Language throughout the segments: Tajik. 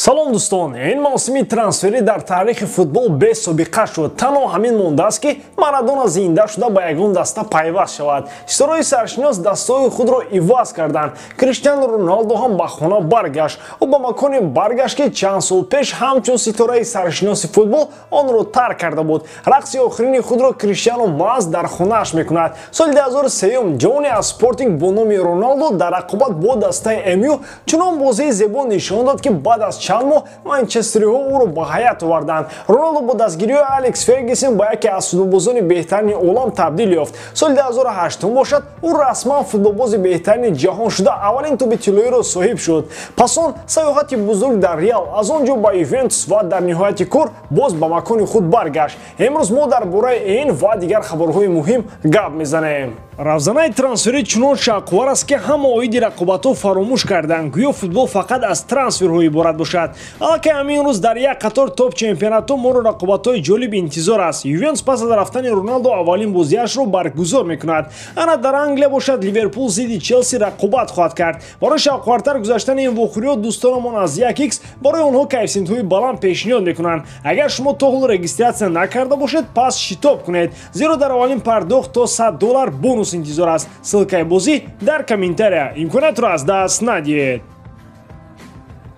Салом дӯстон, ин мавсими трансферӣ дар таърихи футбол бесобиқа шуд. Танҳо ҳамин мондааст, ки Марадона зинда шуда ба ягон даста пайваст шавад. Ситораи саршинос дастаҳои худро иваз карданд. Криштиану Роналдо ҳам ба хона баргашт. Ӯ ба маконе баргашт, ки чанд сол пеш ҳамчун ситораи саршиноси футбол онро тарк карда буд. Рақси охирини худро Криштиану маҳз дар хонааш мекунад. Соли 2003 ҷавоне аз Спортинг бо номи Роналдо дар рақобат бо дастаи МЮ чунон бозии зебо нишон дод, ки баъд аз чанд моҳ манчестериҳо ӯро ба ҳайат оварданд. Роналдо бо дастгириҳои Алекс Фергюсон ба яке аз футболбозони беҳтарини олам табдил ёфт. Соли 2008 бошад, ӯ расман футболбози беҳтарини ҷаҳон шуда, аввалин тӯби тиллоиро соҳиб шуд. Пас он саёҳати бузург дар Реал, аз он ҷо ба Ювентус ва дар ниҳояти кор боз ба макони худ баргашт. Имрӯз мо дар бораи ин ва дигар хабарҳои муҳим гап мезанем. Равзанаи трансферӣ чунон шавқовар аст, ки ҳама оиди рақобатҳо фаромӯш карданд. Гӯё футбол фақат аз трансферҳо иборат бошад. Аллакай ҳамин рӯз дар як қатор топ-чемпионатҳо моро рақобатҳои ҷолиб интизор аст. Ювентус пас аз рафтани Роналдо аввалин бозиашро баргузор мекунад. Ана дар Англия бошад, Ливерпул зидди Челси рақобат хоҳад кард. Барои шавқовартар гузаштани ин вохӯриҳо дӯстонамон аз 1x барои онҳо коэффисиентҳои баланд пешниҳод мекунанд. Агар шумо то ҳол регистратсия накарда бошед, пас шитоб кунед, зеро дар аввалин пардохт то $100 бонус интизор аст. Ссылкаи бозӣ дар комментария. Имкониятро аз даст надиҳед.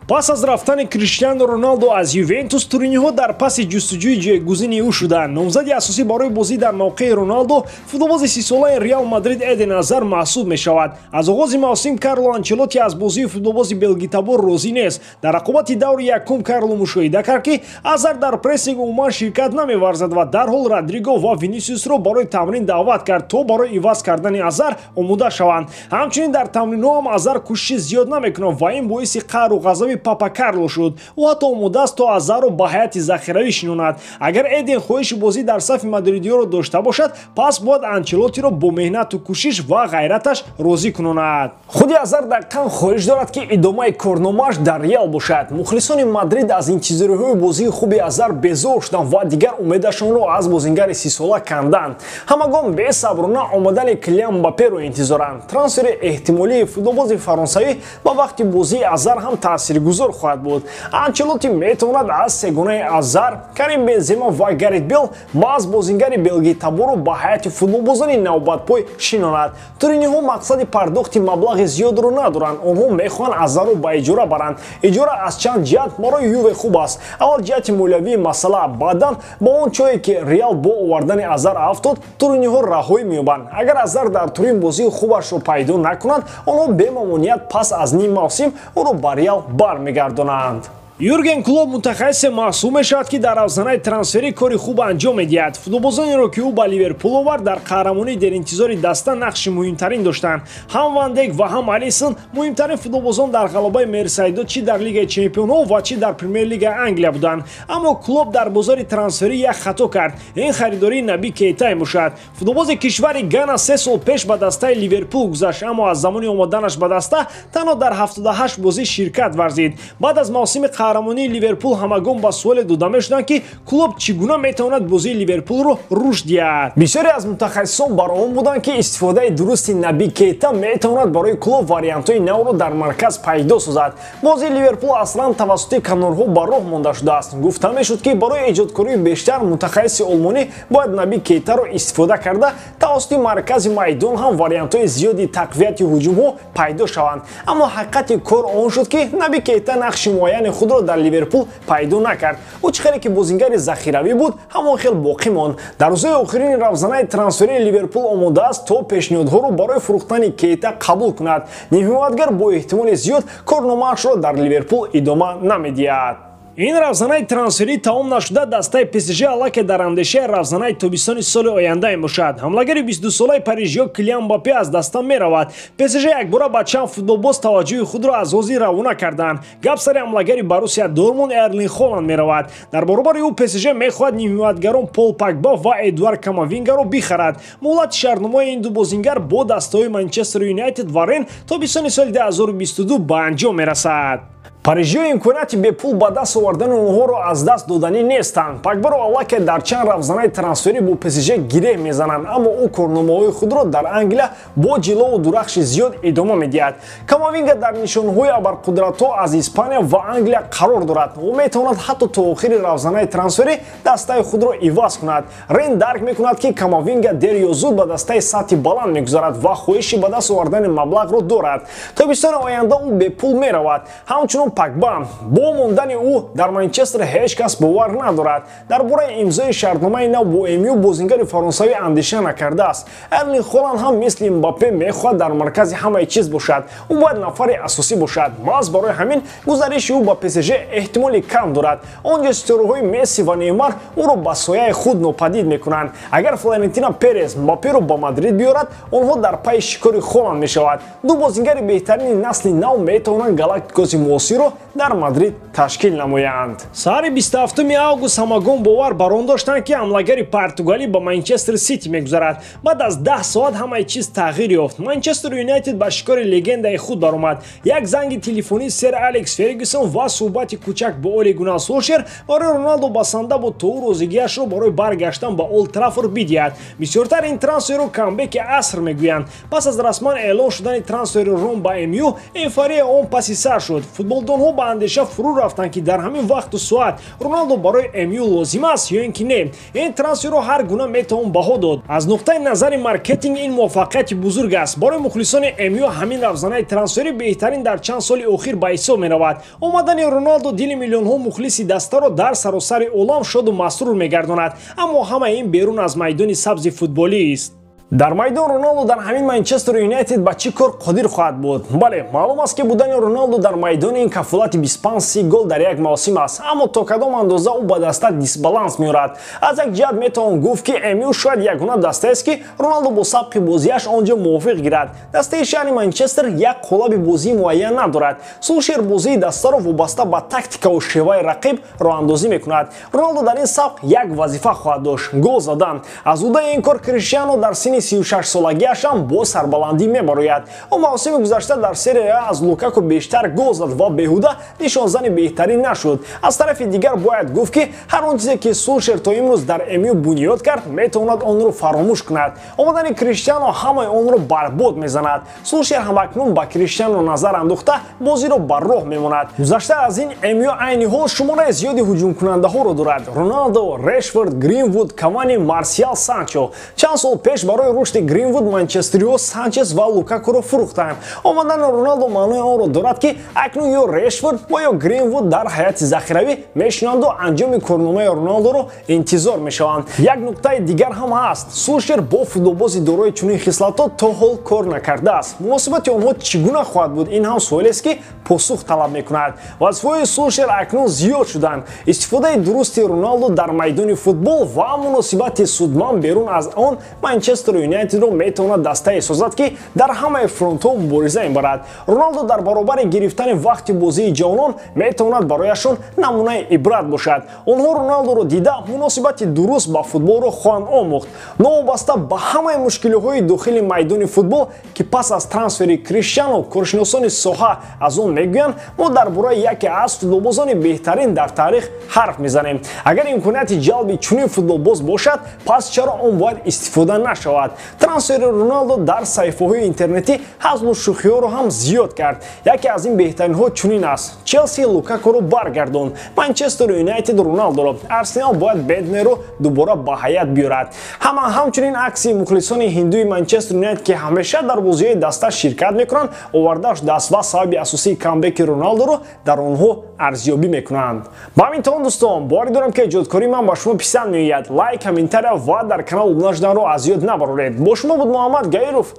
Пас аз рафтани Криштиану Роналдо аз Ювентус, туриниҳо дар паси ҷустуҷӯи ҷойгузини ӯ шуданд. Номзади асосӣ барои бозӣ дар мавқеи Роналдо футболбози 30-солаи Реал Мадрид Эден Азар маҳсуб мешавад. Аз оғози мавсим Карло Анчелотти аз бозии футболбози белгитабор розӣ нест. Дар рақобати даври якум Карло мушоҳида кард, ки Азар дар прессинг умуман ширкат намеварзад ва дарҳол Родриго ва Винисиусро барои тамрин даъват кард, то барои иваз кардани Азар омода шаванд. Ҳамчунин дар тамринҳо ҳам Азар кӯшиши зиёд намекунад ва ин боиси қаҳру ғазаби Папа Карло шуд. Ӯ ҳатто омодааст, то Азарро ба ҳайати захиравӣ шинонад. Агар Эден хоҳиши бозӣ дар сафи мадридиёро дошта бошад, пас бояд Анчелоттиро бо меҳнату кӯшиш ва ғайраташ розӣ кунонад. Худи Азар дақиқан хоҳиш дорад, ки идомаи корномааш дар Реал бошад. Мухлисони Мадрид аз интизориҳои бозии хуби Азар безор шуданд ва дигар умедашонро аз бозингари 30-сола канданд. Ҳамагон бесаброна омадани Килиан Мбапперо интизоранд. Трансфери эҳтимолии футболбози фаронсавӣ ба вақти бозии Азар ҳам таъсиргузор хоҳад буд. Анчелотти метавонад аз сегонаи Азар, Карим Бензема ва Гарет Бел маҳз бозингари белгитаборро ба ҳайати футболбозони навбатпой шинонад. Туриниҳо мақсади пардохти маблағи зиёдро надоранд. Онҳо мехоҳанд Азарро ба иҷора баранд. Иҷора аз чанд ҷиҳат барои Юве хуб аст. Аввал ҷиҳати молиявии масъала, баъдан ба он ҷое ки Реал бо овардани Азар афтод, туриниҳо раҳоӣ меёбанд. Агар Азар дар Турин бозии хубашро пайдо накунад, онҳо бемамоният пас аз ним мавсим ӯро ба Реал бармегардонанд. Юрген Клоп мутахассисе маҳсуб мешавад, ки дар равзанаи трансферӣ кори хуб анҷом медиҳад. Футболбозонеро, ки ӯ ба Ливерпул овард, дар қаҳрамонии деринтизори даста нақши муҳимтарин доштанд. Ҳам Ван Дейк ва ҳам Алисон муҳимтарин футболбозон дар ғалабаи Мерсайдо чӣ дар Лигаи Чемпионҳо ва чӣ дар Премер-лигаи Англия буданд. Аммо Клоп дар бозори трансферӣ як хато кард. Ин харидории Наби Кейта мебошад. Футболбози кишвари Гана 3 сол пеш ба дастаи Ливерпул гузашт, аммо аз замони омаданаш ба даста танҳо дар 78 бозӣ ширкат варзид. Баъд аз мавсими қаҳрамонии Ливерпул ҳамагон ба суоле дода мешуданд, ки Клоп чӣ гуна метавонад бозии Ливерпулро рушд диҳад. Бисёре аз мутахассисон бар он буданд, ки истифодаи дурусти Наби Кейта метавонад барои Клоп вариантҳои навро дар марказ пайдо созад. Бозии Ливерпул аслан тавассути канорҳо ба роҳ монда шудааст. Гуфта мешуд, ки барои эҷодкории бештар мутахассиси олмонӣ бояд Наби Кейтаро истифода карда, тавассути маркази майдон ҳам вариантҳои зиёди тақвияти ҳуҷумҳо пайдо шаванд. Аммо ҳақиқати кор он шуд, ки Наби Кейта нақши муайяни худро дар Ливерпул пайдо накард. Ӯ чӣ хеле ки бозингари захиравӣ буд, ҳамон хел боқӣ монд. Дар рӯзҳои охирини равзанаи трансферии Ливерпул омодааст, то пешниҳодҳоро барои фурӯхтани Кейта қабул кунад. Нимҳимоятгар бо эҳтимоли зиёд корномаашро дар Ливерпул идома намедиҳад. Ин равзанаи трансферӣ тамом нашуда, дастаи ПСЖ аллакай дар андешаи равзанаи тобистони соли оянда мебошад. Ҳамлагари 22-солаи парижиё Килиан Мбаппе аз даста меравад. ПСЖ якбора ба чанд футболбоз таваҷҷӯҳи худро аз ҳозир равона карданд. Гап сари ҳамлагари Боруссия Дортмунд Эрлинг Холанд меравад. Дар баробари ӯ ПСЖ мехоҳад нимҳимоятгарон Пол Погба ва Эдуард Камавингаро бихарад. Муҳлати шартномаи ин ду бозингар бо дастаҳои Манчестер Юнайтед ва Рен тобистони соли 2022 ба анҷом мерасад. Парижиё имконияти бепул ба даст овардани онҳоро аз даст доданӣ нестанд. Погбаро аллакай дар чанд равзанаи трансферӣ бо ПСЖ гиреҳ мезананд, аммо ӯ корномаҳои худро дар Англия бо ҷилову дурахши зиёд идома медиҳад. Камавинга дар нишонҳои абарқудратҳо аз Испания ва Англия қарор дорад. Ӯ метавонад ҳатто то охири равзанаи трансферӣ дастаи худро иваз кунад. Рен дарк мекунад, ки Камавинга дер ё зуд ба дастаи сатҳи баланд мегузарад ва хоҳиши ба даст овардани маблағро дорад. Тобистони оянда ӯ бепул меравад. Ҳамчунон Погба бо мондани ӯ дар Манчестер ҳеҷ кас бовар надорад. Дар бораи имзои шартномаи нав бо МЮ бозингари фаронсавӣ андеша накардааст. Эрлинг Холанд ҳам мисли Мбаппе мехоҳад дар маркази ҳамаи чиз бошад. Ӯ бояд нафари асосӣ бошад. Маҳз барои ҳамин гузариши ӯ ба ПСЖ эҳтимоли кам дорад. Он ҷо ситораҳои Месси ва Неймар ӯро ба сояи худ нопадид мекунанд. Агар Флорентино Перес Мбапперо ба Мадрид биёрад, онҳо дар пайи шикори Холанд мешавад. Ду бозингари беҳтарини насли нав метавонанд галактикоси муосирро дар Мадрид ташкил намоянд. Саҳари 27 август ҳамагон бовар бар он доштанд, ки ҳамлагари португалӣ ба Манчестер Сити мегузарад. Баъд аз 10 соат ҳамаи чиз тағйир ёфт. Манчестер Юнайтед ба шикори легендаи худ баромад. Як занги телефонии сер Алекс Фергюсон ва суҳбати кӯчак бо Оли Гуннар Солшер барои Роналдо басанда буд, то ӯ розигиашро барои баргаштан ба Олд Траффорд бидиҳад. Бисёртар ин трансферро камбеки аср мегӯянд. Пас аз расман эълон шудани трансфери Ром ба МЮ, эйфорияи он паси сар шуд. Футболдонҳо ба андеша фурӯ рафтанд, ки дар ҳамин вақту соат Роналдо барои МЮ лозим аст ё ин ки не. Ин трансферро ҳар гуна метавон баҳо дод. Аз нуқтаи назари маркетинг ин муваффақияти бузург аст. Барои мухлисони МЮ ҳамин равзанаи трансферӣ беҳтарин дар чанд соли охир ба ҳисоб меравад. Омадани Роналдо дили миллионҳо мухлиси дастаро дар саросари олам шоду масрур мегардонад, аммо ҳамаи ин берун аз майдони сабзи футболист. Дар майдон Роналдо дар ҳамин Манчестер Юнайтед ба чӣ кор қодир хоҳад буд? Бале, маълум аст, ки будани Роналдо дар майдони ин кафолати 25-30 гол дар як мавсим аст, аммо то кадом андоза ӯ ба даста дисбаланс меорад? Аз як ҷиҳат метавон гуфт, ки МЮ шояд ягона дастаест, ки Роналдо бо сабқи бозиаш он ҷо мувофиқ гирад. Дастаи шаҳри Манчестер як қолаби бозии муайян надорад. Сулшер бозии дастаро вобаста ба тактикаву шеваи рақиб роҳандозӣ мекунад. Роналдо дар ин сабқ як вазифа хоҳад дошт: гол задан. Аз ӯдаи ин кор Криштиано дар синни 36-солагиаш ҳам бо сарбаландӣ мебарояд. Ӯ мавсими гузашта дар Серия А аз Лукаку бештар гол зад ва беҳуда нишонзани беҳтарин нашуд. Аз тарафи дигар бояд гуфт, ки ҳар он чизе, ки Сулшер то имрӯз дар МЮ бунёд кард, метавонад онро фаромӯш кунад. Омадани Криштиано ҳамаи онро барбод мезанад. Сулшер ҳамакнун ба Криштиано назар андохта бозиро ба роҳ мемонад. Гузашта аз ин, МЮ айни ҳол шумораи зиёди ҳуҷумкунандаҳоро дорад: Роналдо, Решфорд, Гринвуд, Кавани, Марсиал, Санчо. Чанд сол пеш барои рушди Гринвуд Манчестериҳо Санчес ва Лукакуро фурӯхтанд. Омадани Роналдо маънои онро дорад, ки акнун ё Решфорд ва ё Гринвуд дар ҳайати захиравӣ мешинанду анҷоми корномаи Роналдоро интизор мешаванд. Як нуқтаи дигар ҳам ҳаст. Сулшер бо футболбози дорои чунин хислатҳо то ҳол кор накардааст. Муносибати онҳо чӣ гуна хоҳад буд, ин ҳам суолест, ки посух талаб мекунад. Вазифаҳои Сулшер акнун зиёд шуданд. Истифодаи дурусти Роналдо дар майдони футбол ва муносибати судманд берун аз он Манчестер Юнайтедро метавонад дастае созад, ки дар ҳамаи фронтҳо мубориза мебарад. Роналдо дар баробари гирифтани вақти бозии ҷавонон метавонад барояшон намунаи ибрат бошад. Онҳо Роналдоро дида муносибати дуруст ба футболро хоҳанд омӯхт. Новобаста ба ҳамаи мушкилиҳои дохили майдони футбол, ки пас аз трансфери Криштиано коршиносони соҳа аз он мегӯянд, мо дар бораи яке аз футболбозони беҳтарин дар таърих ҳарф мезанем. Агар имконияти ҷалби чунин футболбоз бошад, пас чаро он бояд истифода нашавад? Трансфери Роналдо дар саҳифаҳои интернетӣ ҳазлу шӯхиҳоро ҳам зиёд кард. Яке аз ин беҳтаринҳо чунин аст: Челси Лукакуро баргардонд, Манчестер Юнайтед Роналдоро, Арсенал бояд Беднеро дубора ба ҳаят биёрад. Ҳама ҳамчунин акси мухлисони ҳиндуи Манчестер Юнайтед, ки ҳамеша дар бозиҳои даста ширкат мекунанд, оварда шудааст ва сабаби асосии камбеки Роналдоро дар онҳо арзёбӣ мекунанд. Ба ҳамин то он, дӯстон, боварӣ дорам, ки эҷодкории ман ба шумо писанд меояд. Лайк, комментария ва дар канал обуна шуданро аз ёд набароред. Бо шумо буд Муҳаммад Гаиров.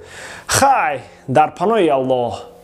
Хай, дар паноҳи Аллоҳ.